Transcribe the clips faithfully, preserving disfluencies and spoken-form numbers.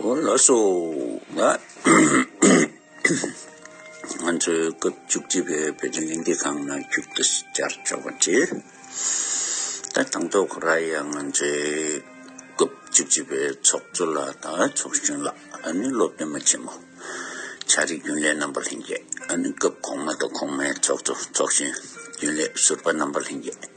འོ་ལགས་སོ། ང་ང་ཚོའི་སྐབས་བཅུ་གཅིག་པའི་བོད་དོན་གླེང་སྟེགས་ཁང་ནང་རྒྱུགས་དེ་བཅར་ཆོག་པ་བྱེད། ད་དང་ཐོག་ཁོ་རང་ཡང་ང་ཚོའི་སྐབས་བཅུ་གཅིག་པའི་ཚོགས་གཙོ་ལགས་དང་ཚོགས་གཞོན་ལགས། ཨ་ནི་སློབ་སྟོན་པ་ཆེན་མོ་ཕྱག་རིས་རྒྱུན་ལས་རྣམ་པ་ལྷན་རྒྱས། ཨ་ནི་སྐབས་གོང་མ་དང་གོང་མའི་ཚོགས་གཙོ་ཚོགས་གཞོན་རྒྱུན་ལས་ཟུར་པ་རྣམ་པ་ལྷན་རྒྱས།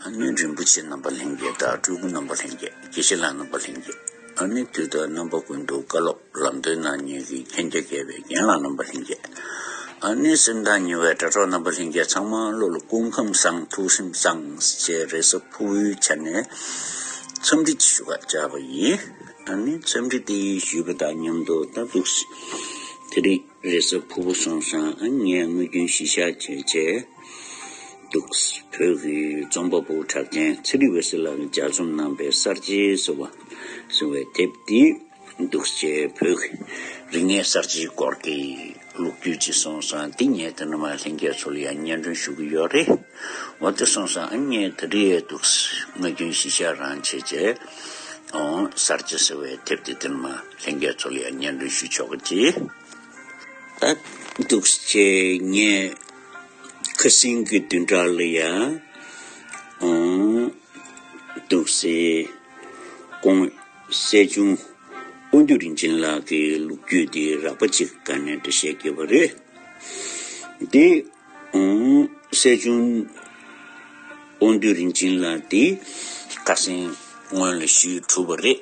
ཨ་ནི་རིན་པོ་ཆེ་རྣམ་པ་ལྷན་རྒྱས་དང་སྤྲུལ་སྐུ་རྣམ་པ་ལྷན་རྒྱས། དགེ་བཤེས་ལགས་རྣམ་པ་ལྷན་རྒྱས། ཨ་ནི་དུས་དང་རྣམ་པ་ཀུན་ཏུ་བཀའ་སློབ་ལམ་སྟོན་གནང་མཁན་གྱི་མཁྱེན་རྒྱ་རྒྱས་པའི་རྒན་ལགས་རྣམ་པ་ལྷན་རྒྱས། ཨ་ནི་སེམས་ཐག་ཉེ་བའི་དྲ་གྲོགས་རྣམ་པ་ལྷན་རྒྱས་ཚང་མ་བློ་ལ་སྐུ་ཁམས་བཟང་ཐུགས་སེམས་བཟང་ཞེས་རེས་གཟའ་ཕུར་བུའི་ཆ་ནས་འཚམས་འདྲི་ཞུ་ག་བཅར་བ་ཡིན། ཨ་ནི་འཚམས་འདྲི་དེ་ཞུས་པ་དང་མཉམ་དུ་ད་འདུག་སེ་དེ་རིང་རེས་གཟའ་ཕུར་བུ་སོང་ཙང་ཨ་ངས་དངོས་བརྒྱུད་གཞི་བཞག་བྱས་བྱས་འདུག་སེ་བོད་ཀྱི་རྩོམ་པ་པོ་གྲགས་ཅན་ཚེ་རིང་འོད་ཟེར་ལགས་ཀྱིས་ལྗགས་རྩོམ་གནང་པའི་གསར་བརྗེ་ཟེར་བ་ཟེར་བའི་དེབ་འདི་འདུག་སེ་བྱས་བོད་ཀྱི་རིག་གནས་གསར་བརྗེའི་སྐོར་གྱི་ལོ་རྒྱུས་ཅིག་སོང་ཙང་འདི་ངས་དེ་ནས་མར་ལྷན་རྒྱས་ཚོ་ལ་ཡང་སྙན་སྒྲོན་ཞུ་གི་ཡོད་རེད། འོ་དེ་སོང་ཙང་ཨ་ངས་དེ་རིང་འདུག་སེ་དངོས་བརྒྱུད་གཞི་བཞག་རང་བྱས་བྱས་ཨོ་གསར་བརྗེ་ཟེར་བའི་དེབ་དེ་དེ་ནས་མར་ལྷན་རྒྱས་ཚོ་ལ་ཡང་སྙན་སྒྲོན་ཞུ་ཆོག་གི་ཅིག་ད་འདུག་སེ་ངས་ཁ་སང་གི་བདུན་ཕྲག་ལ་ཡང་ཨོ་འདུག་སེ་སྐུ་ངོ་སྲས་ཆུང་དབང་འདུས་རིན་ཆེན་ལགས་ཀྱི་ལོ་རྒྱུས་དེ་རགས་པ་ཅིག་གི་སྒང་ནས་འགྲེལ་བཤད་བརྒྱབ་པ་རེད། དེ་ཨོ་སྲས་ཆུང་དབང་འདུས་རིན་ཆེན་ལགས་དེ་ཁ་སང་སྔོན་ལ་ཞུས་གྲུབ་པ་རེད།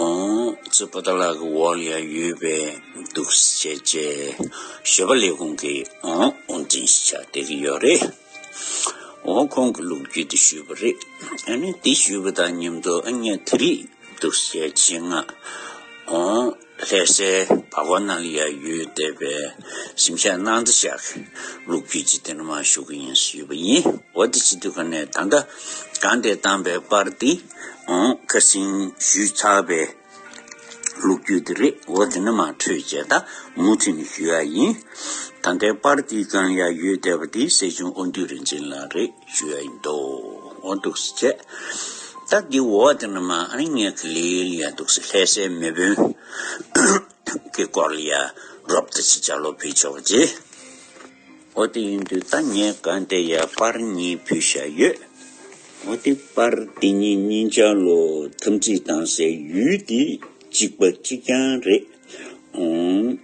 ཨོ་རྩེ་པོ་ཏ་ལ་གི་འོག་ལ་ཡང་ཡོད་པའི་འདུག་སེ་བྱས་བྱས་ཞོལ་པ་ལས་ཁུངས་ཀྱི་ཨོ་དབང་འཛིན་ཞིག་ཆགས་བསྡད་ཀྱི་ཡོད་རེད། ཨོ་ཁོང་གི་ལོ་རྒྱུས་དེ་ཞུས་པ་རེད། ཨ་ནི་དེ་ཞུས་པ་དང་མཉམ་དུ་ཨ་ངས་དེ་རིང་འདུག་སེ་བྱས་ཆེད་མངགས་ཨོ་ལྷ་སའི་བར་སྐོར་ནང་ལ་ཡང་ཡོད་བསྡད་པའི་གཟིམ་ཤག་སྣང་བརྩེ་ཤག་གི་ལོ་རྒྱུས་ཅིག་དེ་ནས་མར་ཞུ་གི་ཡིན་ཞུས་པ་ཡིན། འོ་དེ་བྱེད་དུས་ག་ནས་ད་ལྟ་གང་དེ་བཏང་པའི་པར་དེ་ཨོ་ཁ་སང་ཞུས་ཚར་བའི་ལོ་རྒྱུས་དེ་རེད། འོ་དེ་ནས་མར་འཕྲོས་བྱས་ད་མུ་མཐུད་ནས་ཞུ་ཡ་ཡིན། ད་ལྟའི་པར་དེའི་སྒང་ལ་ཡང་ཡོད་བསྡད་པ་དེ་སྲས་ཆུང་དབང་འདུས་རིན་ཆེན་ལགས་རེད། ཞུ་ཡ་ཡིན་འདུག་འོ་འདུག་སེ་བྱས། ད་འདི་འོག་དེ་ནས་མར་ཨ་ནི་ངས་ག་ལེ་ལ་ཡ་འདུག་སེ་ལྷ་སའི་མེས་དཔོན་གྱི་སྐོར་ལ་ཡ་རོབ་ཙམ་ཅིག་ལྗགས་ཀློག་ཕུལ་ཆོག་པ་བྱེད། འོ་དེ་ཡིན་དུས་ད་ངས་གང་དེ་ཡ་པར་གཉིས་ཕུལ་བཞག་ཡོད། འོ་དེ་པར་དེ་གཉིས་གཉིས་ཆ་ལོ་འཐབ་འཛིང་བཏང་སའི་ཡུལ་དེ་གཅིག་པ་གཅིག་རྐྱང་རེད། ཨང་།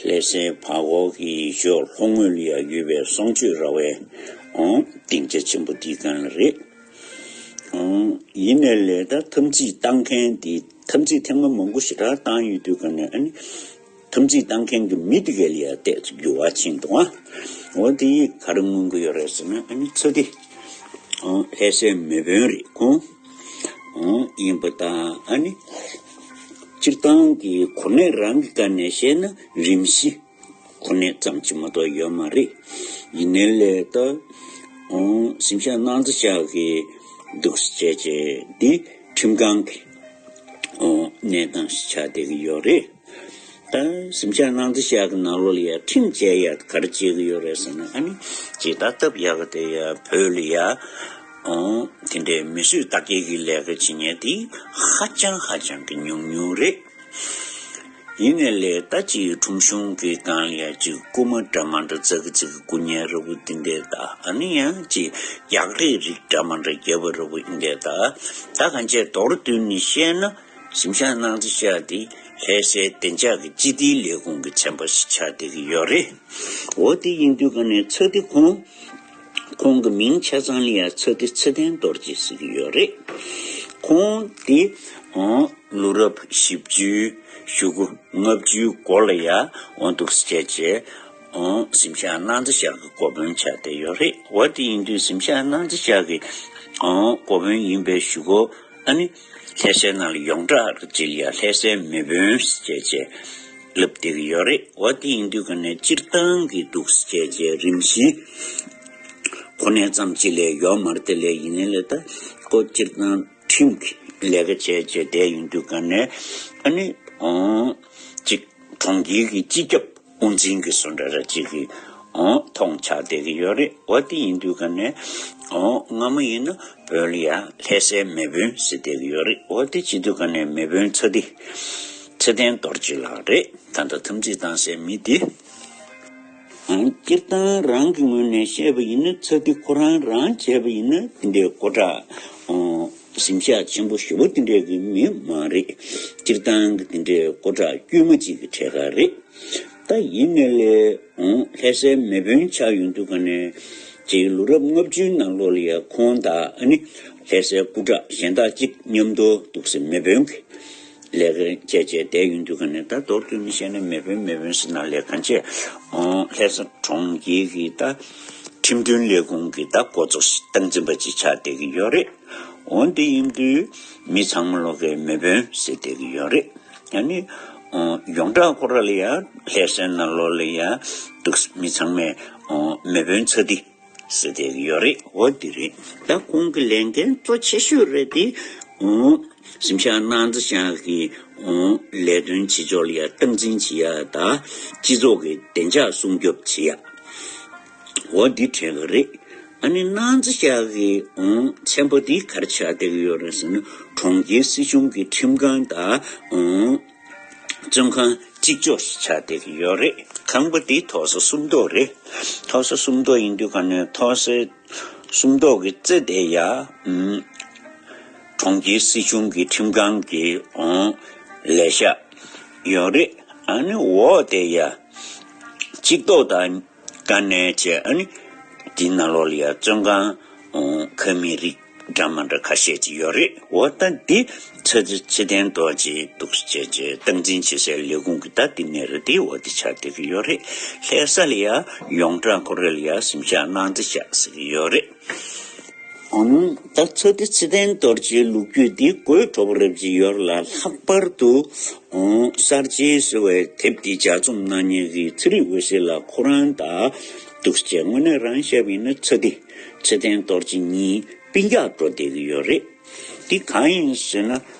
ལྷ་སའི་བར་སྐོར་གྱི་ཞོལ་ལྷོ་ངོས་ལ་ཡང་ཡོད་པའི་གསང་སྤྱོད་ར་བའི་ཨང་སྡིངས་ཆ་ཆེན་པོ་འདིའི་སྒང་ལ་རེད། ཨང་། ཡིན་ནའི་ལས་ད་འཐབ་འཛིང་བཏང་མཁན་དེ་འཐབ་འཛིང་ཐེངས་མ་མང་པོ་ཞེ་དྲག་བཏང་ཡོད་དུས་ག་ནས་ཨ་ནི་འཐབ་འཛིང་བཏང་མཁན་གྱི་མི་དེ་ག་ལ་ཡང་ཏོག་ཙམ་འགྱུར་བ་ཕྱིན་འདུག་ཨ། འོ་དེ་ཡིས་ག་རེ་མངོན་གྱི་ཡོད་རེད་ཟེར་ན་ཨ་ནི་ཚ་འདི་ཨང་ལྷ་སའི་མེས་དཔོན་རེད་ཁོང་། ཨང་ཡིན་པ་དང་ཨ་ནི་སྤྱིར་བཏང་གི་གོ་གནས་རང་གི་སྒང་ནས་བཤད་ན་རིམ་བཞི་གོ་གནས་ཙམ་ཅིག་མ་གཏོགས་ཡོད་མ་རེད། ཡིན་ནའི་ལས་ད་ཨང་གཟིམ་ཤག་སྣང་རྩེ་ཤག་གི་འདུག་སེ་བྱས་བྱས་འདི་ཁྲིམས་ཁང་གི་ཨང་གནས་སྟངས་ཤིག་ཆགས་བསྡད་ཀྱི་ཡོད་རེད། ད་གཟིམ་ཤག་སྣང་རྩེ་ཤག་གི་ནང་ལོགས་ལ་ཡ་ཁྲིམས་བཅད་ཡ་ག་རེ་བྱེད་ཀྱི་ཡོད་རེད་ཟེར་ན་ཨ་ནི་ཇི་ལྟར་སྟབས་ཡག་གི་དེ་ཡ་བོད་ལ་ཡ་ཨང་དེ་འདྲའི་མི་གསོད་རྟ་སྐྱེལ་གྱི་ལས་ཀ་བྱེད་མཁན་དེ་ཧ་ཅང་ཧ་ཅང་གི་ཉུང་ཉུང་རེད། ཡིན་ནའི་ལས་ད་ཅིག་ཁྲོམ་གཞུང་གི་སྒང་ལ་ཡ་ཅིག་རྐུ་མ་འདྲ་མ་འདྲ་ཙག་གི་ཙིག་གི་རྐུ་མཁན་འདྲ་པོ་དེ་འདྲས་དང་ཨ་ནི་ཡང་ཅིག་རྒྱག་རེས་རིགས་འདྲ་མ་འདྲ་བརྒྱབ་པ་འདྲ་པོ་ཡིན་འདྲས་དང་ད་གང་ཅི་མདོར་བསྡུས་ནས་བཤད་ན། གཟིམ་ཤག་སྣང་རྩེ་ཤག་དེ་ལྷ་སའི་བདེ་འཇགས་ཀྱི་སྤྱི་བདེའི་ལས་ཁུངས་ཀྱི་ཚན་པ་ཞིག་ཆགས་བསྡད་ཀྱི་ཡོད་རེད། འོ་དེ་ཡིན་དུས་ག་ནས་ཚ་འདི་ཁོང་ཁོང་གི་མིང་ཆ་ཚང་ལ་ཡང་ཚ་འདི་ཚེ་བརྟན་རྡོ་རྗེ་ཟེར་གྱི་ཡོད་རེད། ཁོང་དེ་ཨོ་ལོ་རབས་བཞི་བཅུའི་གཞུག་གུ་ལྔ་བཅུའི་འགོ་ལ་ཡང་འོ་འདུག་སེ་བྱས་བྱས་ཨོ་གཟིམ་ཤག་སྣང་རྩེ་ཤག་གི་འགོ་དཔོན་ཆགས་བསྡད་ཡོད་རེད། འོ་དེ་ཡིན་དུས་གཟིམ་ཤག་སྣང་རྩེ་ཤག་གི་ཨོ་འགོ་དཔོན་ཡིན་པའི་གཞུག་གུ། ཨ་ནི་ལྷ་སའི་ནང་ལ་ཡོངས་གྲགས་རེད་ཅེས་ཡ་ལྷ་སའི་མེས་དཔོན་ཟེར་བྱས་ལབ་བསྡད་ཀྱི་ཡོད་རེད། འོ་དེ་ཡིན་དུས་ག་ནས་སྤྱིར་བཏང་གི་འདུག་ཟེར་བྱས་རིམ་བཞིན་གོ་གནས་ཙམ་ཅིག་ལས་ཡོད་མ་རེད་དེ་ལས་ཡིན་ནའི་ལས་ད་ཁོ་སྤྱིར་བཏང་ཁྲིམས་ཀྱི་ལས་ཀ་བྱས་བྱས་བསྡད་ཡོང་དུས་ག་ནས་ཨ་ནི་ཨོ་ཅིག་གྲོང་ཁྱེར་གྱི་སྤྱི་ཁྱབ་དབང་འཛིན་གྱི་བཟོ་འདྲ་ར་ཅིག་གི་ འོ་མཐོང་ཆགས་བསྡད་ཀྱི་ཡོད་རེད། འོ་དེ་ཡིན་དུས་ག་ནས་འོ་སྔ་མོ་ཡིན་ན་བོད་ལ་ཡ་ལྷ་སའི་མེ་དཔོན་ཟེར་བསྡད་ཀྱི་ཡོད་རེད། འོ་དེ་བྱེད་དུས་ག་ནས་མེ་དཔོན་ཚ་ཏི་ཚེ་བརྟན་རྡོ་རྗེ་ལགས་རེད། ད་ལྟ་འཐབ་འཛིང་བཏང་སའི་མི་དེ། སྤྱིར་བཏང་རང་གི་ངོས་ནས་བཤད་པ་ཡིན་ན་ཚ་ཏི་ཁོ་རང་རང་བྱས་པ་ཡིན་ན་དེ་འདྲའི་སྐོར་བྲག་གཟིམ་ཤག་ཆེན་པོ་ཞེ་པོ་དེ་འདྲའི་གི་མི་མ་རེད། སྤྱིར་བཏང་གི་དེ་འདྲའི་སྐོར་བྲག་དཀྱུས་མ་གཅིག་གི་གྲས་ཁ་རེད། ད་ཡིན་ནའི་ལས་ལྷ་སའི་མེ་དཔོན་ཆགས་ཡོང་དུས་ག་ནས་ཅིག་ལོ་རབས་ལྔ་བཅུའི་ནང་ལོགས་ལ་ཡ་ཁོང་དང་ཨ་ནི་ལྷ་སའི་སྐུ་དྲག་གཞན་དག་ཅིག་མཉམ་དུ་འདུག་སེ་མེ་དཔོན་གྱི་ལས་ཀ་བྱས་བྱས་བསྡད་ཡོང་དུས་ག་ནས། ད་མདོར་བསྡུས་ནས་བཤད་ན་མེ་དཔོན་མེ་དཔོན་ཟེར་ན་ལས་གང་བྱས་ལྷ་ས་གྲོང་ཁྱེར་གྱི་ད་ཁྲིམས་དོན་ལས་ཁུངས་ཀྱི་ད་འགོ་གཙོ་སྟངས་འཛིན་པ་ཅིག་ཆགས་བསྡད་ཀྱི་ཡོད་རེད། འོ་འདི་ཡིན་དུས་མི་ཚང་མ་ལོག་གི་མེ་དཔོན་ཟེར་བསྡད་ཀྱི་ཡོད་རེད། ཡང་ནི་ཡོངས་གྲགས་ཁོ་ར་ལ་ཡ་ལྷ་སའི་ནང་ལོགས་ལ་ཡ་འདུག་མི་ཚང་མས་མེ་དཔོན་ཚ་ཏི་ཟེར་བསྡད་ཀྱི་ཡོད་རེད། འོ་འདི་རེད། ད་ཁོང་གི་ལས་འགན་གཙོ་ཆེ་ཤོས་རེད་དེ། གཟིམ་ཤག་སྣང་རྩེ་ཤག་གི་ལས་དོན་བྱེད་ཕྱོགས་ལ་ཡ་སྟངས་འཛིན་བྱེད་ཡ་དང་སྤྱི་ཚོགས་ཀྱི་བདེ་འཇགས་སྲུང་སྐྱོབ་བྱེད་ཡ། འོ་འདི་དྲན་གི་རེད། ཨ་ནི་སྣང་རྩེ་ཤག་གི་ཚན་པ་འདི་ག་རེ་ཆགས་བསྡད་ཀྱི་ཡོད་རེད་ཟེར་ན། གྲོང་ཁྱེར་སྲིད་གཞུང་གི་ཁྲིམས་ཁང་དང་བཙོན་ཁང་གཅིག་ལྕོགས་ཤིག་ཆགས་བསྡད་ཀྱི་ཡོད་རེད། ཁང་པ་འདི་མཐོ་ས་སུམ་མདོ་རེད། མཐོ་ས་སུམ་མདོ་ཡིན་དུས་ག་ནས་མཐོ་ས་སུམ་མདོ་གི་རྩེ་དེ་ཡ་གྲོང་ཁྱེར་སྲིད་གཞུང་གི་ཁྲིམས་ཁང་གི་ལས་ཤག་ཡོད་རེད། ཨ་ནི་འོག་དེ་ཡ་གཅིག་ཐོག་དང་དཀའ་གནད་བྱས། ཨ་ནི་དེའི་ནང་ལོགས་ལ་ཡ་བཙོན་ཁང་ཁང་མིག་རིགས་འདྲ་མི་འདྲ་ཁ་ཤས་ཅིག་ཡོད་རེད། འོ་ད་འདི་ཚ་ཏི་ཚེ་བརྟན་རྡོ་རྗེ་འདུག་སེ་བྱས་བྱས་སྟངས་འཛིན་བྱེད་སའི་ལས་ཁུངས་ཀྱི་ད་འདི་ནས་རེད་དེ། འོ་འདི་ཆགས་བསྡད་ཀྱི་ཡོད་རེད། ལྷ་ས་ལ་ཡ་ཡོངས་གྲགས་ཁོ་རེ་ལ་ཡ་གཟིམ་ཤག་སྣང་རྩེ་ཤག་ཟེར་གྱི་ཡོད་རེད། ཨང་། ད་ཚ་ཏི་ཚེ་བརྟན་རྡོ་རྗེའི་ལོ་རྒྱུས་འདི་དགོད་བྲོ་པོ་རབ་ཅིག་ཡོད་ལ། ལྷག་པར་དུ་གསར་བརྗེ་ཟེར་བའི་དེབ་འདི་ལྗགས་རྩོམ་གནང་མཁན་གྱི་ཚེ་རིང་འོད་ཟེར་ལགས་ཁོ་རང་དང་འདུག་སེ་བྱས། དངོས་གནས་རང་བཤད་པ་ཡིན་ན་ཚ་ཏི་ཚེ་བརྟན་རྡོ་རྗེ་གཉིས་སྤུན་ཀྱག་འགྲོ་བསྡད་ཀྱི་ཡོད་རེད། འདི་གང་ཡིན་ཟེར་ན།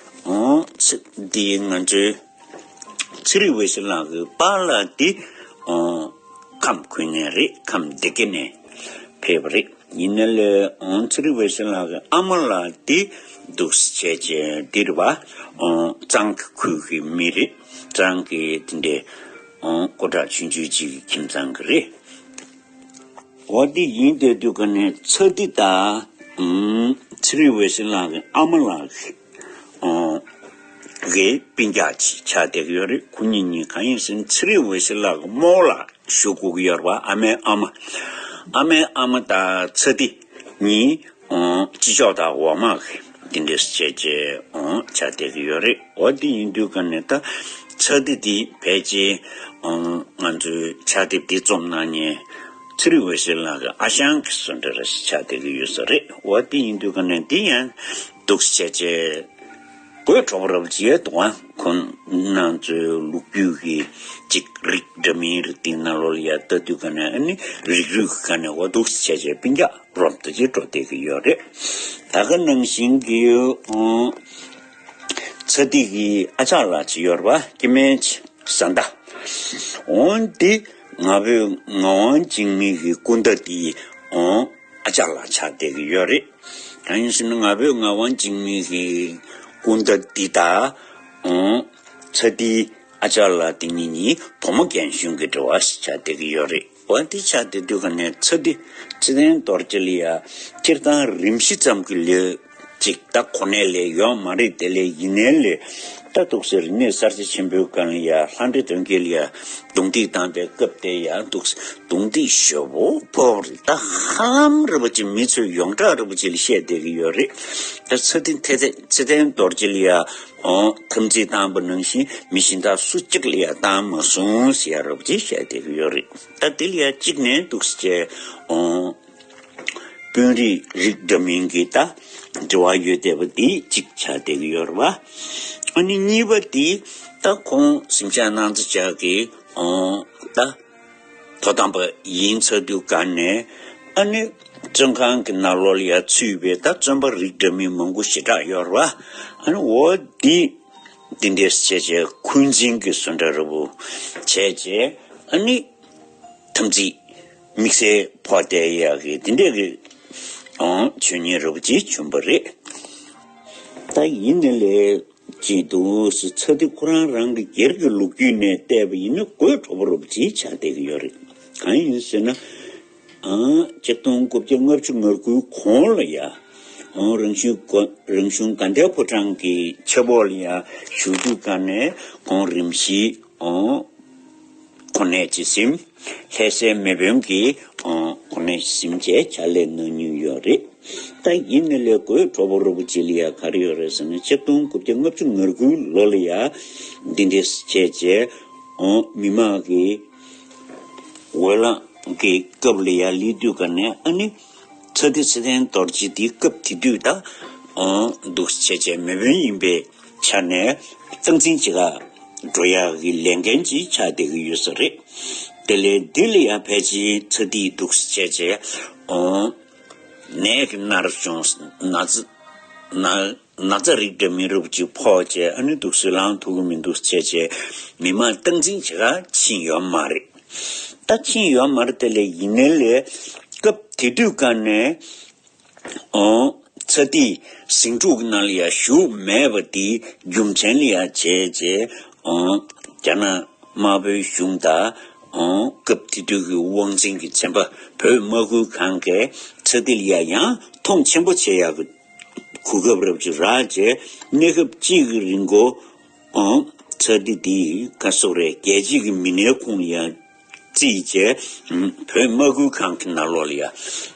ཨང་། ཚེ་འདི་ང་ཚོའི་ཚེ་རིང་འོད་ཟེར་ལགས་ཀྱི་པཱ་ལགས་འདི་ཨང་ཁམས་ཁུལ་ནས་རེད། ཁམས་སྡེ་དགེ་ནས་ཕེབས་པ་རེད། ཡིན་ནའི་ལས་ཨང་ཚེ་རིང་འོད་ཟེར་ལགས་ཀྱི་ཨ་མ་ལགས་འདི་འདུག་སེ་བྱས་བྱས་འདི་རེད་པ། ཨང་གཙང་གི་ཁུལ་གྱི་མི་རེད། གཙང་གི་དེ་འདྲའི་ཨང་སྐུ་དྲག་ཆུང་ཆུང་ཅིག་གི་ཁྱིམ་ཚང་གི་རེད། འོ་འདི་ཡིན་བསྡད་དུས་ག་ནས་ཚ་ཏི་དང་ཨང་ཚེ་རིང་འོད་ཟེར་ལགས་ཀྱི་ཨ་མ་ལགས་ཀྱི་ཨང་གི་སྤུན་ཀྱག་ཅིག་ཆགས་བསྡད་ཀྱི་ཡོད་རེད། ཁོ་གཉིས་གཉིས་གང་ཡིན་ཟེར་ན། ཚེ་རིང་འོད་ཟེར་ལགས་ཀྱི་རྨོ་ལགས་ཞུ་དགོས་ཀྱི་ཡོད་རེད་པ། ཨ་མའི་ཨ་མ། ཨ་མའི་ཨ་མ་དང་ཚ་ཏི་གཉིས་ཨང་གཅིག་ལྕོགས་དང་འོག་མ་གི་འདི་འདྲས་བྱས་བྱས་ཨང་ཆགས་བསྡད་ཀྱི་ཡོད་རེད། འོ་འདི་ཡིན་དུས་ག་ནས་ད་ཚ་ཏི་འདི་ཕལ་ཆེར་ཨང་ང་ཚོའི་ཕྱག་དེབ་འདི་རྩོམ་གནང་མཁན་ཚེ་རིང་འོད་ཟེར་ལགས་ཀྱི་ཨ་ཞང་གི་བཟོ་འདྲ་ར་ཞིག་ཆགས་བསྡད་ཀྱི་ཡོད་ས་རེད། འོ་འདི་ཡིན་དུས་ག་ནས་འདི་ཡང་འདུག་སེ་བྱས་བྱས་དགོད་བྲོ་པོ་རབ་ཅིག་ཡོད་འདུག་ཨང་། ཁོང་རྣམ་ཚོའི་ལོ་རྒྱུས་ཀྱི་ཅིག་རིགས་འདྲ་མིན་རིགས་འདི་ནང་ལོགས་ལ་ཡ་ལྟ་དུས་ག་ནས་ཨ་ནི་རིགས་རུས་ཀྱི་ག་ནས་འོ་འདུག་སེ་བྱས་བྱས་སྤུན་ཀྱག་རོབ་ཏུ་ཅིག་འགྲོ་བསྡད་ཀྱི་ཡོད་རེད། ད་ག་ནང་བཞིན་གྱི་ཨང་ཚ་ཏི་གི་ཨ་ཅག་ལགས་ཅིག་ཡོད་རེད་པ། སྐྱེ་དམན་བཟའ་ཟླ། འོ་འདི་ང་ཕོད་ངག་དབང་འཇིགས་མེད་ཀྱི་སྐུ་ཟླ་འདི་ཨང་ཨ་ཅག་ལགས་ཆགས་བསྡད་ཀྱི་ཡོད་རེད། གང་ཡིན་ཟེར་ན་ང་ཕོད་ངག་དབང་འཇིགས་མེད་ཀྱི་སྐུ་ཟླ་འདི་དང་ཨང་ཚ་ཏིའི་ཨ་ཅག་ལགས་འདི་གཉིས་གཉིས་བུ་མོ་རྒན་གཞོན་གྱི་འབྲེལ་བ་ཞིག་ཆགས་བསྡད་ཀྱི་ཡོད་རེད། འོ་འདི་ཆགས་བསྡད་དུས་ག་ནས་ཚ་ཏི་ཚེ་བརྟན་རྡོ་རྗེ་ལ་ཡ་སྤྱིར་བཏང་རིམ་བཞི་ཙམ་གྱི་ལས་ཅིག་ད་གོ་གནས་ལས་ཡོད་མ་རེད། དེ་ལས་ཡིན་ནའི་ལས་ད་འདུག་སེ་རིག་གནས་གསར་བརྗེ་ཆེན་པོའི་སྒང་ལ་ཡ་ལྷ་འདྲེ་གདོན་བགེགས་ལ་ཡ་རྡུང་རྡེག་བཏང་པའི་སྐབས་དེ་ཡ་འདུག་སེ་རྡུང་རྡེག་ཞེ་པོ་ཕོག་པ་རེད། ད་ཧ་ལམ་རེད་པ་ཅིག་མི་ཚོས་ཡོངས་གྲགས་རེད་པ་ཅིག་ལ་བཤད་བསྡད་ཀྱི་ཡོད་རེད། ད་ཚེ་བརྟན་ཚེ་བརྟན་ཚེ་བརྟན་རྡོ་རྗེ་ལ་ཡ་འོ་འཐབ་འཛིང་བཏང་པ་ནང་བཞིན་མི་གཞན་དག་སུ་གཅིག་ལ་ཡ་བཏང་མ་སོང་ཟེར་ཡ་རེད་པ་ཅིག་བཤད་བསྡད་ཀྱི་ཡོད་རེད། ད་དེ་ལ་ཡ་གཅིག་ནས་འདུག་སེ་བྱས་འོ་དཔོན་རིགས་རིགས་འདྲ་མིན་གྱི་ད་འབྲེལ་བ་ཡོད་བསྡད་པ་འདི་གཅིག་ཆགས་བསྡད་ཀྱི་ཡོད་རེད་པ། ཨ་ནི་གཉིས་པ་འདི་ད་ཁོང་གཟིམ་ཤག་སྣང་རྩེ་ཤག་གི་ཨོ་ད་དོ་དམ་པ་ཡིན་ཚར་དུས་ག་ནས་ཨ་ནི་བཙོན་ཁང་གི་ནང་ལོགས་ལ་ཡ་ཚུད་པའི་ད་བཙོན་པ་རིགས་འདྲ་མིན་མང་པོ་ཞེ་དྲག་ཡོད་རེད་པ། ཨ་ནི་འོ་འདི་འདི་འདྲས་བྱས་བྱས་འཁོན་འཛིན་གྱི་བཟོ་འདྲ་རེ་བོ་བྱས་བྱས་ཨ་ནི་འཐབ་འཛིང་ དམིགས་བསལ་ཕོག་བསྡད་ཡག་གི་དེ་འདྲས་ཀྱི་ཨང་ཆོས་ཉིད་རེད་པ་ཅིག་བྱུང་བ་རེད། ད་ཡིན་ནའི་ལས་ཅིག་འདུག་སེ་ཚ་འདི་ཁོ་རང་རང་གི་སྒེར་གྱི་ལོ་རྒྱུས་ནས་བལྟས་པ་ཡིན་ན་དགོད་བྲོ་བོ་རེད་པ་ཅིག་ཆགས་བསྡད་ཀྱི་ཡོད་རེད། གང་ཡིན་ཟེར་ན། ཨང་། ཆིག་སྟོང་དགུ་བརྒྱ་ལྔ་བཅུ་ང་དགུའི་གོང་ལ་ཡ། ཨང་། རང་གཞུང་གོ་རང་གཞུང་དགའ་ལྡན་ཕོ་བྲང་གི་ཆབ་འོག་ལ་ཡ་བཞུགས་དུས་ག་ནས་ཁོང་རིམ་བཞིན་ཨང་། གོ་གནས་ཅིག་ཟིན། ལྷ་སའི་མེས་དཔོན་གྱི་ཨང་། གོ་གནས་ཟིན་བྱས་ཕྱག་ལས་གནང་མྱོང་ཡོད་རེད། ད་ཡིན་ནའི་ལས་དགོད་བྲོ་བོ་རེད་པ་ཅིག་ལ་ཡ་ག་རེ་ཡོད་རེད་ཟེར་ན། ཆིག་སྟོང་དགུ་བརྒྱ་ལྔ་བཅུ་ང་དགུའི་ལོ་ལ་ཡ་འདི་འདྲས་བྱས་བྱས་ཨང་། མི་མང་གི་འོས་ལངས་ཀྱི་སྐབས་ལ་ཡ་སླེབས་དུས་ག་ནས་ཨ་ནི། ཚ་འདི་ཚེ་བརྟན་རྡོ་རྗེ་འདི་སྐབས་དེ་དུས་ད་ཨང་། འདུག་སེ་བྱས་བྱས་མེས་དཔོན་ཡིན་པའི་ཆ་ནས་སྟངས་འཛིན་བྱེད་ག་འགྲོ་ཡག་གི་ལས་འགན་ཅིག་ཆགས་བསྡད་ཀྱི་ཡོད་ས་རེད། དེ་ལས་འདི་ལ་ཡང་ཕལ་ཆེར་ཚ་འདིས་འདུག་སེ་བྱས་བྱས་ཨང་། ནད་ཀྱིས་མནར་བྱུང་ན་ཚ་ན་ན་ཚ་རིགས་འདྲ་མིན་རེད་པ་ཅིག་ཕོག་བྱས་ཨ་ནི་འདུག་སེ་ལངས་ཐུབ་ཀྱི་མི་འདུག་བྱས་བྱས་མི་མང་སྟངས་འཛིན་བྱེད་ག་ཕྱིན་ཡོད་མ་རེད། ད་ཕྱིན་ཡོད་མ་རེད། དེ་ལས་ཡིན་ནའི་ལས་སྐབས་དེ་དུས་ག་ནས། ཨང་། ཚ་འདིས་ཟིང་འཁྲུག་གི་ནང་ལ་ཡང་ཞུགས་མེད་པ་དེའི་རྒྱུ་མཚན་ལ་ཡང་བྱས་རྗེས་ཨང་། རྒྱ་ནག་དམར་པོའི་གཞུང་དང་ཨང་། སྐབས་དེ་དུས་ཀྱི་དབང་འཛིན་གྱི་ཚན་པ་བོད་དམག་ཁུལ་ཁང་གིས་ཚ་འདི་ལ་ཡང་ཡང་མཐོང་ཆེན་པོ་བྱེད་ཡག་གི་གོ་སྐབས་རབ་ཅིག་རག་རྗེས་གནས་སྐབས་གཅིག་གི་རིང་གོ་ཨང་། ཚ་འདི་འདི་ག་སོག་རེད། རྒྱལ་སྤྱི་གི་མི་སྣའི་ཁོངས་ལ་ཡང་། རྩིས་བྱས། བོད་དམག་ཁུལ་ཁང་གི་ནང་ལོགས་ལ་ཡ།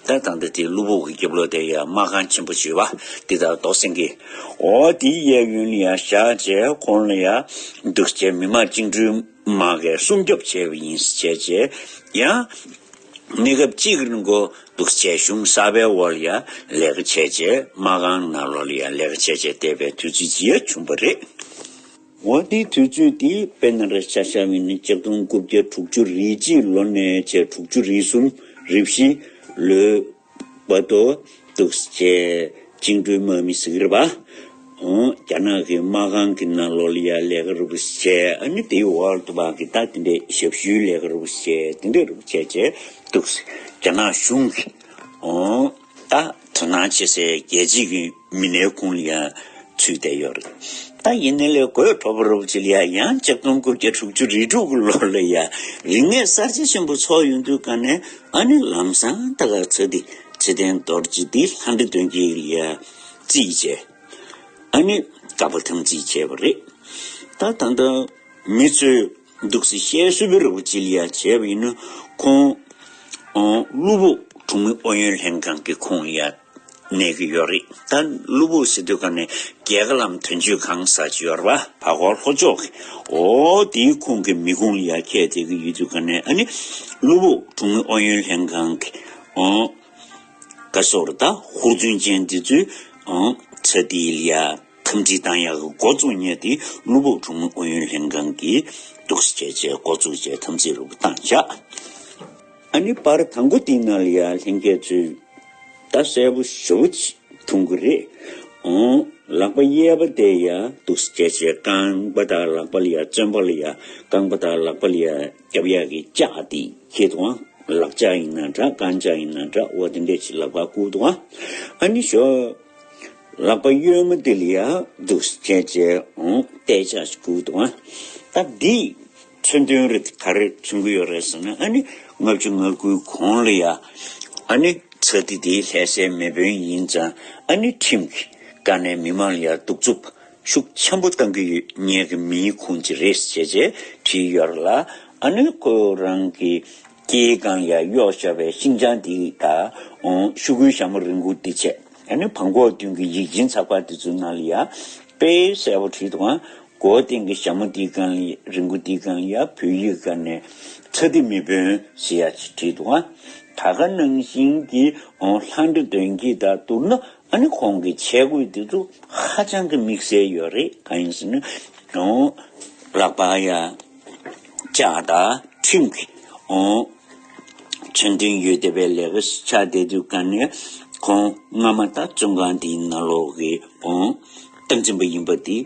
ད་ད་ལྟ་དེ་གློ་བུར་གྱི་རྒྱབ་ལོགས་དེ་ཡ་དམག་ཁང་ཆེན་པོ་ཞིག་ཡོད་པ་དེ་ལྟར་རྡོ་སེང་གེ། འོ་དེའི་གཡས་གཡོན་ལ་ཡ་བཞག་བྱས་ཁོང་ལ་ཡ། འདུག་བྱས་མི་དམངས་བཅིངས་འགྲོལ་དམག་གིས་སྲུང་སྐྱོབ་བྱས་པ་ཡིན་ཟེར་བྱས་བྱས། ཡང་། གནས་སྐབས་གཅིག་གི་ནང་གོ་འདུག་བྱས་གཞུང་གསར་པའི་འོག་ལ་ཡ་ལས་ཀ་བྱས་བྱས་དམག་ཁང་ནང་ལོགས་ལ་ཡ་ལས་ཀ་བྱས་བྱས་བསྡད་པའི་དུས་ཚོད་ཅིག་ཡ་བྱུང་བ་རེད། འོ་དེའི་དུས་ཚོད་དེ་དཔེར་ན་རེ་ཆ་བཞག་པ་ཡིན་ན་ཆིག་སྟོང་དགུ་བརྒྱ་དྲུག་ཅུ་རེ་གཅིག་ལོ་ནས་བྱས་དྲུག་ཅུ་རེ་གསུམ་རེ་བཞི་ལོའི་བར་དུ་འདུག་སེ་བྱས་བཅིངས་འགྲོལ་དམག་མི་ཟེར་གྱི་རེད་པ། འོ་རྒྱ་ནག་གི་དམག་ཁང་གི་ནང་ལོགས་ལ་ཡ་ལས་ཀ་རུ་བྱས། ཨ་ནི་དེའི་འོག་ཏུ་བ་གི་ད་དེ་འདྲའི་ཞབས་ཞུའི་ལས་ཀ་རུ་བྱས། དེ་འདྲ་རུ་བྱས་བྱས་འདུག་སེ་རྒྱ་ནག་གཞུང་གི་འོ། ད་དོ་སྣང་བྱེད་སའི་རྒྱལ་སྤྱི་གི་མི་སྣའི་ཁོངས་ལ་ཡང་ཚུད་བསྡད་ཡོད་རེད། ད་ཡིན་ནའི་ལས་དགོད་བྲོ་བོ་རུ་ཅི་ལ་ཡང་ཡང་ཆིག་སྟོང་དགུ་བརྒྱ་དྲུག་ཅུ་རེ་དྲུག་གི་ལོ་ལ་ཡང་རིག་གནས་གསར་བརྗེ་ཆེན་པོ་ཚོགས་ཡོང་དུས་ག་ནས་ཨ་ནི་ལམ་སང་ད་ག་ཚ་འདི་ཚེ་བརྟན་རྡོ་རྗེ་འདི་ལྷ་འདྲེ་གདོན་བགེགས་ལ་ཡང་རྩིས་བྱས། ཨ་ནི་བཀའ་པོད་དམ་རྩིས་བྱས་པ་རེད། ད་ད་ལྟ། མི་ཚོས་འདུག་སེ་བཤད་སྲོལ་བའི་རུ་ཅི་ལ་ཡ་བྱས་པ་ཡིན་ན་ཁོང་། ཨོ། གློ་བུར་གྲོང་མི་ཨུ་ཡོན་ལྷན་ཁང་གི་ཁོངས་ལ་ཡ་གནས་ཀྱི་ཡོད་རེད། ད་གློ་བུར་ཟེར་དུས་ག་ནས་རྒྱལ་ཁ་ལམ་དོན་གཅོད་ཁང་ཟེར་གྱི་ཡོད་རེད་པ། བར་སྐོར་ལྷོ་ཕྱོགས་ཀྱི། ཨོ། དེའི་ཁོངས་ཀྱི་མི་ཁོངས་ལ་ཡ་ཁྱེད་དེ་གི་ཡོད་དུས་ག་ནས་ཨ་ནི་གློ་བུར་གྲོང་མི་ཨུ་ཡོན་ལྷན་ཁང་གི། ཨོ། བཀའ་ཟུར་དང་ཧུར་བརྩོན་ཅན་དེ་ཚོས་ཨང་ཚ་འདི་ལ་ཡ་དམ་ཚིག་བཏང་ཡག་གི་འགོ་བཙུགས་མཁན་དེ་གློ་བུར་གྲོང་མི་ཨུ་ཡོན་ལྷན་ཁང་གིས་འདུག་སེ་བྱས་བྱས་འགོ་བཙུགས་བྱས་དམ་ཚིག་རུ་བཏང་བཞག་ཨ་ནི་པར་དང་པོ་དེའི་ནང་ལ་ཡ་ལྷན་རྒྱས་ཚོས་ད་གསལ་པོ་ཞེ་པོ་ཅིག་མཐོང་གི་རེད། ཨང་། ལག་པ་གཡས་པ་དེ་ཡ་འདུག་སེ་བྱས་བྱས་རྐང་པ་དང་ལག་པ་ལ་ཡ་བཙོན་པ་ལ་ཡ་རྐང་པ་དང་ལག་པ་ལ་ཡ་རྒྱབ་ཡག་གི་ལྕགས་དེ་ཁྱེར་འདུག་ཨང་། ལག་ལྕགས་ཡིན་ན་འདྲ། རྐང་ལྕགས་ཡིན་ན་འདྲ། འོ་དེ་འདྲས་ཅིག་ལག་པར་བསྐུར་འདུག་ཨ། ཨ་ནི་ཞོ། ལག་པ་གཡོན་མ་དེ་ལ་ཡ་འདུག་སེ་བྱས་བྱས་འོང་བལྟས་ལྕགས་ཤིག་བསྐུར་འདུག་ཨ། ད་འདིས་མཚོན་དོན་རེ་ག་རེ་མཚོན་གྱི་ཡོད་རེད་ཟེར་ན། ཨ་ནི་ལྔ་བཅུ་ང་དགུའི་གོང་ལ་ཡ། ཨ་ནི་ཚ་འདི་དེ་ལྷ་སའི་མེས་དཔོན་ཡིན་ཙང་ཨ་ནི་ཁྲིམས་ཀྱི་བཀའ་ནས་མི་མང་ལ་ཡ་གདུག་རྩུབ་ཤུགས་ཆེན་པོ་བཏང་གི་ཡོད་མཁན་གྱི་མིའི་ཁོངས་ཅིག་རེད་ཟེར་བྱས་བྱས་བྲིས་ཡོད་རེད་ལ། ཨ་ནི་ཁོ་རང་གི་སྐེའི་སྒང་ལ་ཡ་གཡོགས་བཞག་པའི་ཤིང་བྱང་འདི་དང་། ཨོ། ཤོག་གུའི་ཞྭ་མོ་རིང་པོ་འདི་བྱས། ཨ་ནི་བྲང་ཁོག་མདུན་གྱི་ཡིག་ཆེན་ཚགས་པར་འདི་ཚོའི་ནང་ལ་ཡ་དཔེ་གསལ་པོ་བྲིས་འདུག་ཨ། མགོ་སྟེང་གི་ཞྭ་མོ་འདིའི་སྒང་ལ་རིང་པོ་འདིའི་སྒང་ལ་ཡ་བོད་ཡིག་སྒང་ནས་ཚ་འདི་མེས་དཔོན་ཟེར་ཡ་ཅིག་བྲིས་འདུག་ཨ། ད་ག་ནང་བཞིན་གྱི། ཨོ། ལྷ་འདྲེ་གདོན་བགེགས་དང་བསྡུར་ན། ཨ་ནི་ཁོང་གི་ཆས་གོས་འདི་ཚོ་ཧ་ཅང་གི་དམིགས་བསལ་ཡོད་རེད། གང་ཡིན་ཟེར་ན། ཨོ། ལག་པ་ཡ་ལྕགས་དང་ཁྲིམས་ཀྱི། ཨོ། མཚོན་དོན་ཡོད་བསྡད་པའི་ལས་ཀ་ཆགས་བསྡད་དུས་ག་ནས་ཁོང་སྔ་མ་ད་བཙོན་ཁང་འདིའི་ནང་ལོགས་ཀྱི། ཨོ། སྟངས་འཛིན་པ་ཡིན་པ་འདི་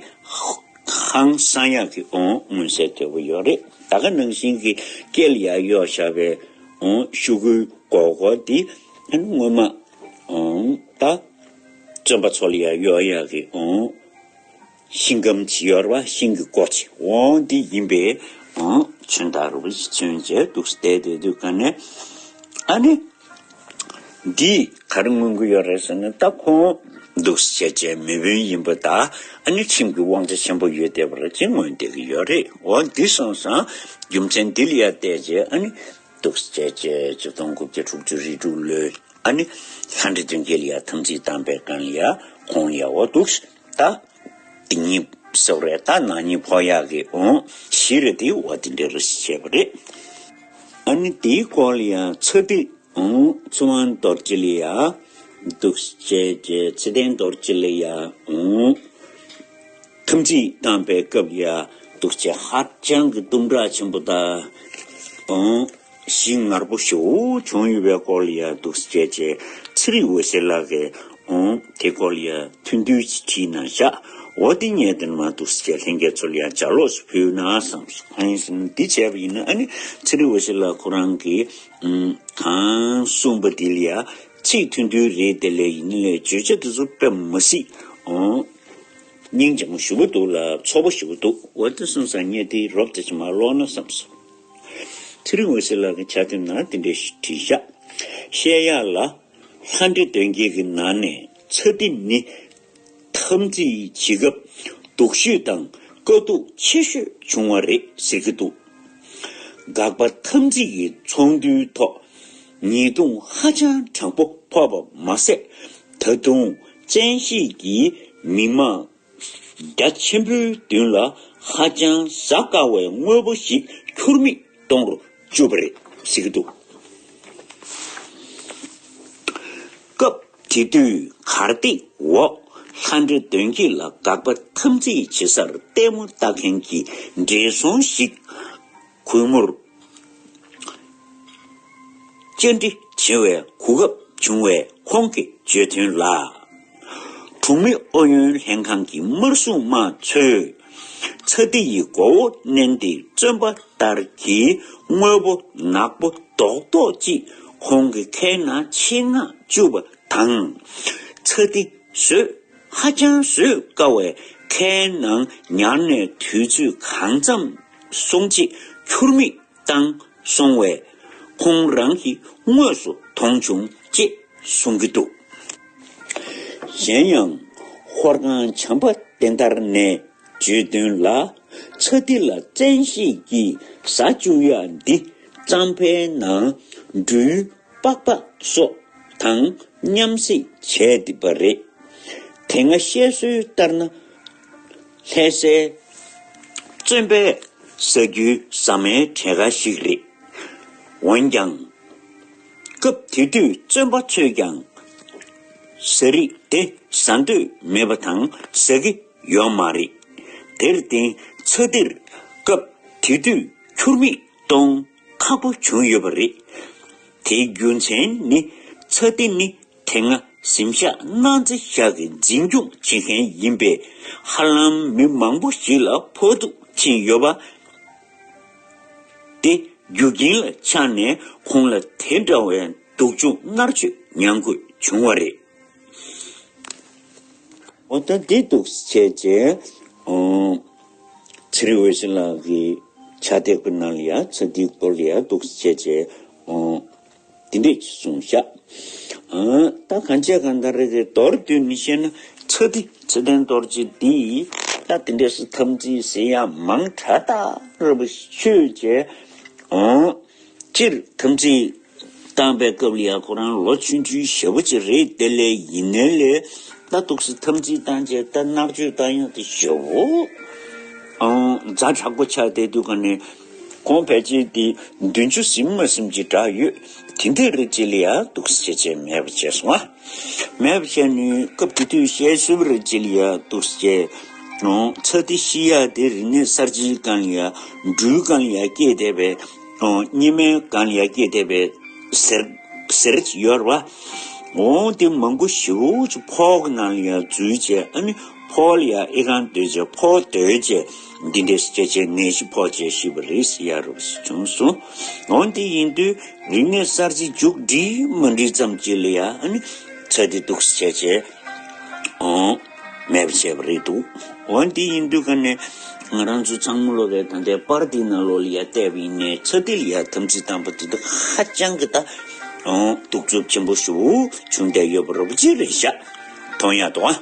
ཧང་སང་ཡག་གི། ཨོ། མངོན་གསལ་དོད་པོ་ཡོད་རེད། ད་ག་ནང་བཞིན་གྱི་སྐེ་ལ་ཡ་གཡོགས་བཞག་པའི། ཨོང་ཤོག་གུའི་སྒོར་སྒོར་འདི་ཨ་ནི་སྔོན་མ་ཨོང་ད་བཙོན་པ་ཚོ་ལ་ཡ་གཡོག་ཡག་གི་ཨོང་ཤིང་སྒམ་ཅིག་ཡོད་རེད་པ། ཤིང་གི་སྒོ་ཅིག་ཨོང་འདི་ཡིན་པས་ཨོང་མཚོན་རྟགས་རུ་བ་ཞིག་མཚོན་བྱས་འདུག་སེ་བསྡད་བསྡད་དུས་ག་ནས་ཨ་ནི་འདིས་ག་རེ་མངོན་གྱི་ཡོད་རེད་ཟེར་ན། ད་ཁོང་འདུག་སེ་བྱས་བྱས་མེས་དབོན་ཡིན་པ་དང་ཨ་ནི་ཁྲིམས་ཀྱི་དབང་ཆ་ཆེན་པོ་ཡོད་བསྡད་པ་རེད་ཅེས་མངོན་བསྡད་ཀྱི་ཡོད་རེད། འོ་འདི་སོང་ཙང་རྒྱུ་མཚན་འདི་ལ་ཡ་བལྟས་བྱས་ཨ་ནི་འདུག་སེ་བྱས་བྱས་ཆིག་སྟོང་དགུ་བརྒྱ་དྲུག་ཅུ་རེ་དྲུག་ལོའི་ཨ་ནི་ལྷ་འདྲེ་གདོན་བགེགས་ལ་ཡ་འཐབ་འཛིང་བཏང་པའི་སྒང་ལ་ཡ་ཁོང་ཡ་འོ་འདུག་སེ་ད་འདི་ཉིད་ཟེར་བ་རེད། ད་ན་ནིང་ཕོག་ཡག་གི་ཨོང་གཞི་རེད། དེ་འོ་དེ་འདྲ་རེ་ཞིག་བྱས་པ་རེད། ཨ་ནི་དེའི་སྐོར་ལ་ཡ་ཚ་ཏི་ཨོང་ཚེ་དབང་རྡོ་རྗེ་ལ་ཡ་འདུག་སེ་བྱས་བྱས་ཚེ་བརྟན་རྡོ་རྗེ་ལ་ཡ་ཨོང་འཐབ་འཛིང་བཏང་པའི་སྐབས་ལ་ཡ་འདུག་སེ་བྱས་ཧ་ཅང་གི་གཏུམ་དྲག་ཆེན་པོ་དང་ཨོང་ཞི་ངར་པོ་ཞེ་པོ་བྱུང་ཡོད་པའི་སྐོར་ལ་ཡ་འདུག་སེ་བྱས་བྱས་ཚེ་རིང་འོད་ཟེར་ལགས་ཀྱིས་ཨོང་དེ་སྐོར་ལ་ཡ་ཐུང་ཐུང་ཅིག་བྲིས་གནང་ཤག་འོ་དེ་ངས་དེ་ནས་མར་འདུག་སེ་བྱས་ལྷན་རྒྱས་ཚོ་ལ་ཡ་ལྗགས་ལོགས་སུ་ཕུལ་ན་བསམས་སོང་། ཨ་ནི་འདི་བྱས་པ་ཡིན་ན་ཨ་ནི་ཚེ་རིང་འོད་ཟེར་ལགས་ཁོ་རང་གིས་ཨུམ་གང་གསུངས་པ་དེ་ལ་ཡ་ཚིག་ཐུང་ཐུང་རེད་དེ་ལས་ཡིན་ནའི་བརྗོད་བྱ་དེ་ཚོ་དཔེ་མི་སྲིད་ཨོང་སྙིང་རྗེ་མོ་ཞེ་པོ་འདུག་ལ་ཚོར་བ་ཞེ་པོ་འདུག་འོ་དེ་སོང་ཙང་ངས་དེ་རོབ་ཙམ་ཅིག་མར་ཀློག་ན་བསམས་སོང་། ཚེ་རིང་འོད་ཟེར་ལགས་ཀྱི་ཕྱག་དེབ་ནང་དེ་འདྲ་ཞིག་བྲིས་ཤག་བཤད་ཡག་ལ། ལྷ་འདྲེ་གདོན་བགེགས་ཀྱི་ནང་ནས་ཚ་ཏི་ནི་འཐབ་འཛིང་བྱེད་སྐབས་སྡུག་ཤོས་དང་དཀའ་སྡུག་ཆེ་ཤོས་བྱུང་བ་རེད་ཟེར་གྱི་འདུག་དགག་པ་འཐབ་འཛིང་གི་ཚོགས་འདུའི་ཐོག་ཉེས་རྡུང་ཧ་ཅང་དྲག་པོ་ཕོག་པ་མ་ཟད། ད་དུང་བཙན་ཤེད་ཀྱིས་མི་མང་རྒྱ་ཆེན་པོའི་མདུན་ལ་ཧ་ཅང་ཟ་དཀའ་བའི་དངོས་པོ་ཞིག་ཁྱུར་མིད་གཏོང་རུ་བཅུག་པ་རེད་ཟེར་གྱི་འདུག་སྐབས་དེ་དུས་གར་སྟེགས་འོག་ལྷ་འདྲེ་གདོན་བགེགས་ལ་དགག་པ་འཐབ་འཛིང་བྱེད་སར་ལྟད་མོ་ལྟ་མཁན་གྱི་བགྲེས་སོང་ཞིག་གུས་མོར་བཅར་འདྲི་བྱེད་པའི་གོ་སྐབས་བྱུང་བས་ཁོང་གིས་བརྗོད་དོན་ལ། གྲོང་མི་ཨུ་ཡོན་ལྷན་ཁང་གི་དམར་སྲུང་དམངས་ཚོས་ཚ་ཏི་ཡི་མགོ་བོ་མནན་ཏེ་བཙོན་པ་ལྟར་གྱི་དངོས་པོ་ནག་པོ་རྡོག་རྡོག་ཅིག་ཁོང་གི་ཁའི་ནང་ཆེད་མངགས་བཅུག་པ་དང་། ཚ་ཏི་བཟོད་ཧ་ཅང་བཟོད་དཀའ་བའི་ཁའི་ནང་ཉར་ནས་དུས་ཚོད་གང་འཚམ་སོང་རྗེས་ཁྱུར་མིད་བཏང་སོང་བས་ཁོང་རང་གིས་དངོས་སུ་མཐོང་བྱུང་ཅེས་གསུང་གི་འདུག་གཞན་ཡང་ཧོར་ཁང་བྱམས་པ་བསྟན་དར་ནས་བརྗོད་དོན་ལ། ཚ་ཏི་ལ་བཙན་ཤེད་ཀྱིས་ཟ་བཅུག་ཡག་འདི་གཙང་ཕའི་ནང་སྦྲུལ་པགས་པ་སོགས་དང་མཉམ་བསྲེས་བྱས་པ་རེད། དེ་སྔ་བཤད་སྲོལ་ལྟར་ན་ལྷ་སའི་བཙོན་པས་ཟ་རྒྱུའི་ཟ་མའི་གྲས་ཀ་ཞིག་རེད། འོན་ཀྱང་། སྐབས་དེ་དུས་བཙོན་པ་ཚོས་ཀྱང་ཟ་རིགས་དེ་ཟ་འདོད་མེད་པ་དང་ཟ་གི་ཡོད་མ་རེད། དེར་བརྟེན་ཚ་ཏིར་སྐབས་དེ་དུས་ཁྱུར་མིད་གཏོང་ཁག་པོ་བྱུང་ཡོད་པ་རེད། དེའི་རྒྱུ་མཚན་ནི་ཚ་ཏི་ནི་དེ་སྔ་གཟིམ་ཤག་གནང་རྩིས་ཤག་གི་འཛིན་སྐྱོང་བྱེད་མཁན་ཡིན་པས་ཧ་ལམ་མི་མང་པོ་ཞིག་ལ་ཕོག་ཐུག་ཕྱིན་ཡོད་པ། དེ་རྒྱུ་རྐྱེན་ལ་ཆགས་ནས་ཁོང་ལ་དེ་འདྲ་བའི་སྡུག་སྦྱོང་མནར་གཅོད་མྱངས་དགོས་བྱུང་བ་རེད། འོ་ད་འདི་འདུག་སེ་བྱས་བྱས། ཨོ། ཚེ་རིང་འོད་ཟེར་ལགས་ཀྱི་ཕྱག་དེབ་ཀྱི་ནང་ལ་ཡ་ཚ་ཏིའི་སྐོར་ལ་ཡ་འདུག་སེ་བྱས་བྱས། ཨོ། དེ་འདྲས་ཅིག་གསུངས་ཤག་ཨ། ད་གང་བྱས་གང་ལྟར་རེད་དེ་མདོར་བསྡུས་ནས་བཤད་ན་ཚ་ཏི་ཚེ་བརྟན་རྡོ་རྗེ་འདིས་ད་དེ་འདྲས་སུ་འཐབ་འཛིང་ཟེར་ཡག་མང་དྲགས་དྲགས་པོ་ཞིག་བྱས། ཨོ། སྤྱིར་འཐབ་འཛིང་བཏང་པའི་སྐབས་ལ་ཡ་ཁོ་རང་ལོ་ཆུང་ཆུང་ཞེ་པོ་ཅིག་རེད་དེ་ལས་ཡིན་ནའི་ལས་ད་འདུག་སེ་འཐབ་འཛིང་བཏང་བྱས་ད་མནར་གཅོད་བཏང་ཡག་དེ་ཞེ་པོ་ཨང་ཛ་དྲག་པོ་ཆགས་བསྡད་དུས་ག་ནས་ཁོང་ཕལ་ཆེར་དེ་བདུན་ཅུ་ཟིན་མ་ཟིན་ཅིག་གྲགས་ཡོད། དེ་འདྲ་རེད་ཅེས་ལ་ཡ་འདུག་སེ་བྱས་བྱས་མེད་པ་བྱས་སོང་ཨ། མེད་པ་བྱས་ནས་སྐབས་དེ་དུས་བཤད་སྲོལ་རེད་ཅེས་ལ་ཡ་འདུག་སེ་བྱས། ཨང་ཚ་ཏི་ཤི་ཡག་དེ་རིག་གནས་གསར་བརྗེའི་སྒང་ལ་ཡ་སྦྲུལ་སྒང་ལ་ཡ་སྐྱེས་བསྡད་པའི། ཨོ། གཉེར་མའི་སྒང་ལ་ཡ་སྐྱེས་བསྡད་པའི་གཟེར་གཟེར་ཅིག་ཡོད་རེད་པ། འོ་དེ་མང་པོ་ཞེ་པོ་ཅིག་ཕོག་གི་ནང་ལ་ཡ་འཛུལ་བྱས་ཨ་ནི་ ཕོག་ལ་ཡ་ཨི་ཁང་སྡོད་བྱས་ཕོག་སྡོད་བྱས་འདི་འདྲས་སྐད་ཆའི་ནད་གཞི་ཕོག་བྱས་ཤི་བ་རེད་ཟེར་ཡ་རུ་བྱུང་སོང་། འོན་ཏེ་ཡིན་དུས་རིག་གནས་གསར་བརྗེ་མཇུག་སྒྲིལ་མ་སྒྲིལ་ཙམ་ཅིག་ལ་ཡ་ཨ་ནི་ཚ་འདི་འདུག་སེ་བྱས་བྱས་ཨང་མེད་པ་བྱས་པ་རེད་འདུག་འོན་ཏེ་ཡིན་དུས་ཀ་ནས་ང་རང་ཚོ་ཚང་མ་ལོ་རེད་ད་ལྟའི་པར་འདི་ནང་ལོགས་ལ་ཡ་བལྟས་པ་ཡིན་ནའི་ཚ་འདི་ལ་ཡ་དམ་ཚིག་དམ་པ་འདི་འདུག་ཧ་ཅང་གི་ད་ཨང་གདུག་རྩུབ་ཆེན་པོ་ཞིག་བྱུང་བསྡད་ཡོད་པ་རོབ་ཅིག་རེད་ཤག་མཐོང་ཡ་འདུག་ཨ།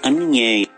ཨ་ནི་ངས།